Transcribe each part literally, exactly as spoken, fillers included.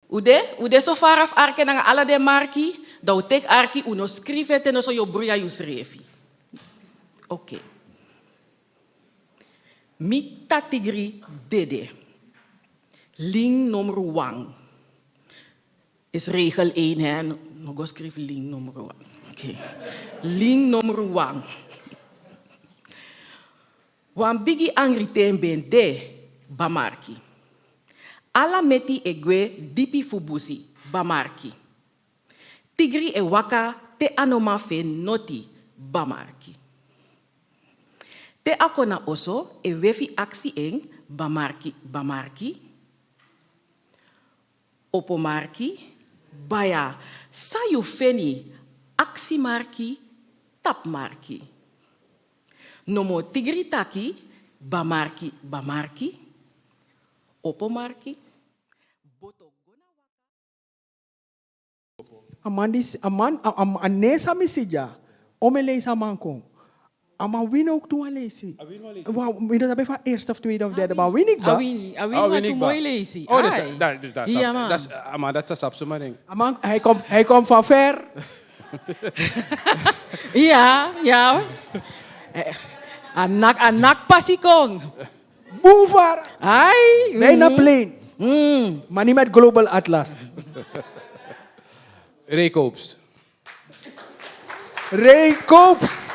Un de, un de so fara fu arki nanga ala den marki, dan un teki arki, un no skrifi en te noso yu o bruya yusrefi. Oké. Mi ta tigri dede. Lin nomru wan. Is regel één, hè? No, no go skrifi lin nomru wan. Oké. Lin nomru wan. Wan bigi angri ten ben de, Bamarki. Ala meti e gwe dipi fu busi, Bamarki. Tigri e waka te a no man feni noti, Bamarki. Te a kon na oso, e wefi aksi en, Bamarki, Bamarki. Opo marki, baya, san yu feni, aksi marki, tapu marki. Nomo tigri taki, Bamarki, Bamarki, opo marki, boto go na waka. A man disi, a man, a, a, a nen san mi si dya, o mi e leisi a man kon. A man wini ook tu wan leisi. A wini wan leisi. Wa, mi no sabi fa eerste of tweede of derde, maar wini kba. A wini, a wini wan tu moi leisi. Oh, dus dat, dus dat, ja, man. Dat is, a man, dat is a sapsuma ding. A man, hij komt, hij komt van ver. Ja, ja. Eh, a nak, a nak pasi kon. Boevar. Ai. Bijna plain. Maar niet met Global Atlas. Ray Koops. Ray Koops.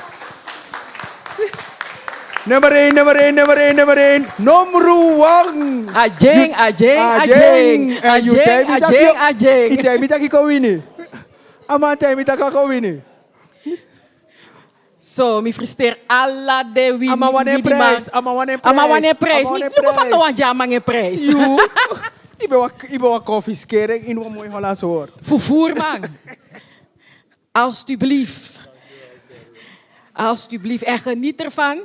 Nummer één, nummer één, nummer één, nummer één. Nomru wan. Ajeng, ajeng, ajeng. En yu tell mi taki, yu tell mi taki kon wini. A man tell mi taki kon wini. So, mi frustreer ala den wi. A man wani en prijs. A man wani en prijs. Mi no go fa no wan dyaman en prijs. Yu, yu ben wan, yu ben wan confiscering in wan mooi Hollands woord. Vervoerman. Alstublieft. Alstublieft. En geniet ervan.